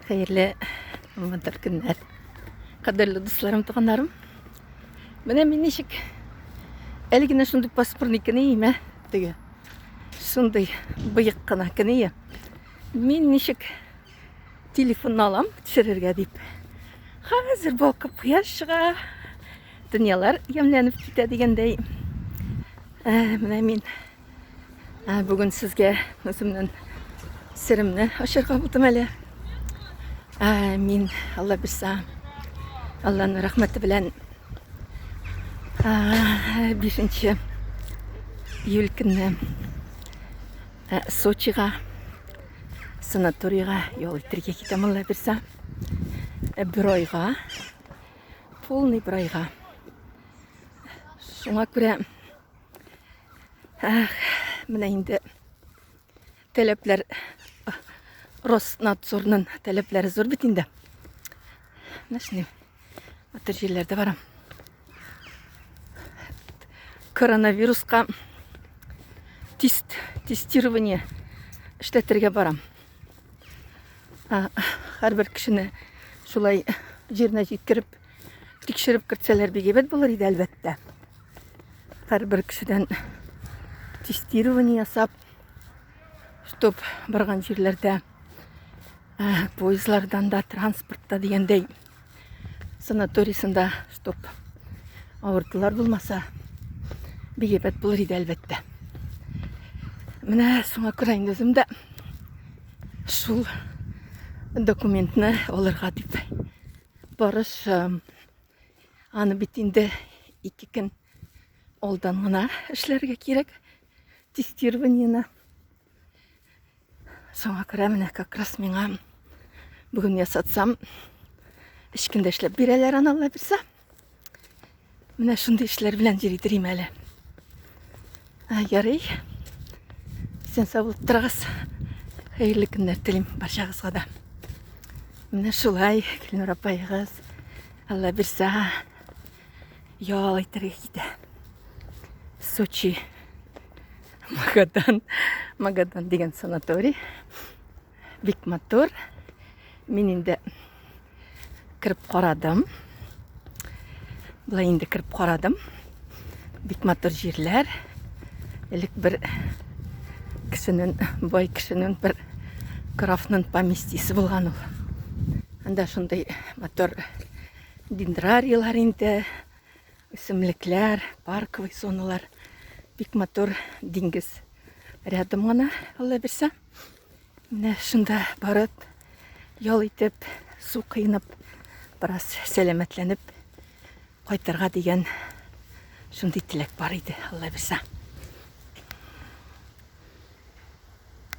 Хәерле матур көннәр. Кадерле дусларым, туганнарым. Менә мин ничек әле генә шундый пасмурный көн иеме, теге. Шундый быек кына көн ие. Мин ничек телефонны алам төшерергә дип. Хәзер балкып кояш чыга. Дөньялар ямьләнеп китә дигәндәй. Ә, менә мин Ә, бүген сезгә үземнең серемне ачарга булдым әле. Ә, мин, Алла бирсә, Алланың рәхмәте белән 5 июль көнне Сочига санаторийга ял итәргә китәм, Алла бирсә. Бер айга, полный бер айга. Шуңа күрә Эх, менә инде таләпләр Роснадзорның таләпләре зур бит инде. Менә шундый матур җирләрдә барам. Коронавируска тест, тестирование эшләтергә барам. Һәрбер кешене шулай җиренә җиткереп тикшереп кертсәләр бик әйбәт булыр иде, әлбәттә. Һәрбер кешедән тестирование ясап, чтоб барган җирләрдә э, поездлардан да, транспортта дигәндәй, санаторийсында, чтоб авыртулар булмаса, бик әйбәт булыр иде, әлбәттә. Менә шуңа күрә инде үзем дә шул документны алырга дип барышым. Аны бит инде ике көн алдан гына эшләргә кирәк тестированиены. Соңа күрә менә как раз миңа бүген ясатсам, өч көндә эшләп бирәләр аны Алла бирсә. Менә шундый эшләр белән йөри торыйм әле. Ә, ярый. Исән сау булып торыгыз. Хәерле көннәр телим барчагызга да. Менә шулай, Гөлнур апаегыз, Алла бирсә, ял итәргә китә. Сочи, Магадан, Магадан дигән санаторий. Бик матур. Мин инде кереп карадым. Былай инде кереп карадым. Бик матур җирләр. Элек бер кешенең, бай кешенең бер графның поместьесе булган ул. Анда шундый матур дендрарийлар инде, үсемлекләр, парковый зоналар. Бик матур диңгез рядом гына, Алла бирсә. Менә шунда барып, ял итеп, су коенып, бераз сәламәтләнеп кайтырга дигән шундый теләк бар иде, Алла бирсә.